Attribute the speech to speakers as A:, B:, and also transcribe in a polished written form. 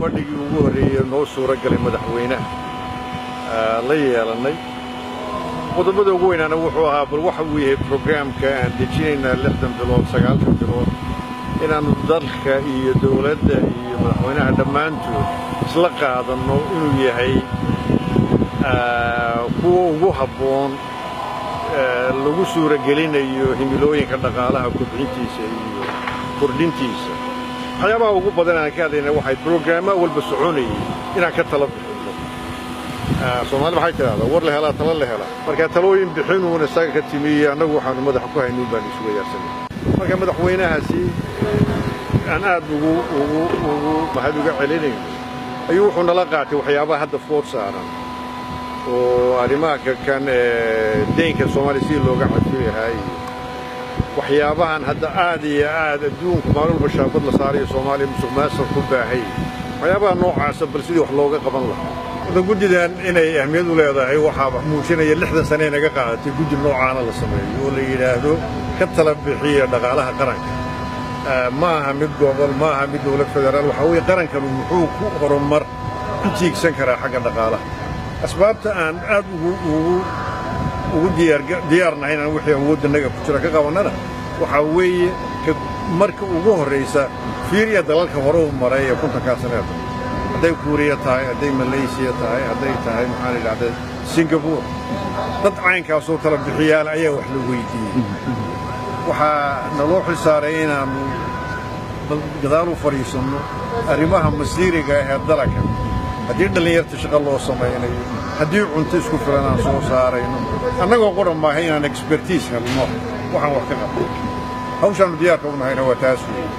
A: Fadhigii ugu horreeyey noo suuro galay madaxweynaha la yeelannay. Qodobada ugu weynaana wuxuu ahaa bal waxa uu yahay programka aan dejinaynaa 60 bilood, 90 bilood, inaannu dalka iyo dawladda iyo madaxweynaha dhammaantood isla qaadanno inuu yahay kuwa ugu habboon lagu suuragelinayo himilooyinka dhaqaalaha kobcintiisa iyo kordhintiisa. Waxyaabaha ugu badan aan ka hadlayna waxay brograama walba soconayay inaan ka tala bixinno. Soomaali waxay tidhahdaa, "War la helaa, tala la helaa." Marka talooyin bixinuun isaga ka timi iyo annagu waxaanu madaxa ku haynuun baanu isugu yaarsanay. Marka madaxweynahaasi aan aad ugu mahad uga celinayno ayuu wuxuu nala qaatay waxyaabaha hadda food saaran oo arrimaha kan deynka Soomaaliya sidii looga cafi lahaa iyo waxyaabahan hadda aad iyo aad adduunku maalin walba shaabad la saarayo, Soomaaliya musuq maasuq ku baahay, waxyaabaha noocaasa bal sidii wax looga qaban lahaa. Horta guddidan inay ahmiyad u leedahay waxaa muujinaya 60 sane inaga qaadatay guddi noocaana la sameeyo oo la yidhaahdo ka tala bixiya dhaqaalaha qaranka. Ma aha mid gobol, ma aha mid dowlad federaal. Waxaa weeye qarankanu muxuu ku horumar ku tiigsan karaa xagga dhaqaalaha. Asbaabta aan aad ugu diyaarnahay inaan wixii awooddannaga ku jira ka qabannana waxaa weeye ka marka ugu horraysa fiiriya dalalka hore u maray ee 50-kaa saneeda, hadday Kuuriya tahay, hadday Malaysiya tahay, hadday tahay, maxaan idhahdaa, Singapore, dad caynkaasoo tala bixiyaal ayaa wax la weydiiyey. Waxaa naloo xilsaaray inaannu gadaal u fadhiisanno arrimaha masiiriga ah ee dalka, haddii dhallinyarta shaqo loo samaynayo, haddii cunto isku filan aan soo saarayno. Annagoo qoran maaha inaan expertise helno, waxaan wax ka qabno. Hawshaannu diyaarka u nahayna waa taas weeye.